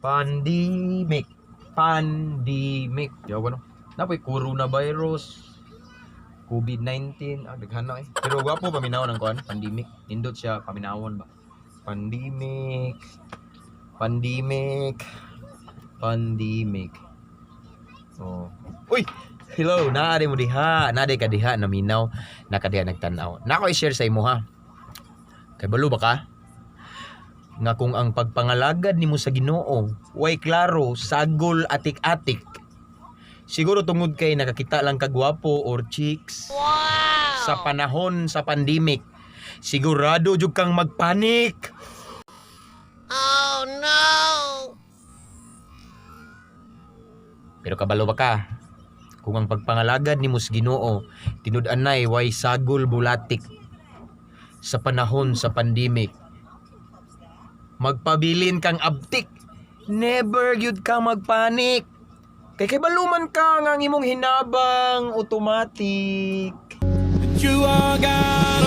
Pandemic. Pandemic. Yaw ba, no? Napoy coronavirus. COVID-19, ah, daghan na eh. Pero gwapo paminawon ang kuan, pandemic. Nindot siya paminawon ba. Pandemic. Pandemic. Pandemic. Oh. Uy, hello, naa mo diha, naa ka diha naminaw, nakadiha nagtan-aw. Nako i-share sa imo ha. Kay balo ba ka nga kung ang pagpangalagad nimo sa Ginoo way klaro, sagol, atik-atik, siguro tungod kay nakakita lang ka gwapo or chicks sa panahon sa pandemic, sigurado jud kang magpanik. Oh no! Pero kabalo ba ka kung ang pagpangalagad nimo sa Ginoo tinud-anay way sagol, bulatik sa panahon sa pandemic, magpabilin kang abtik, never gyud ka magpanik, kay baluman ka nga ang imong hinabang automatic. You are God.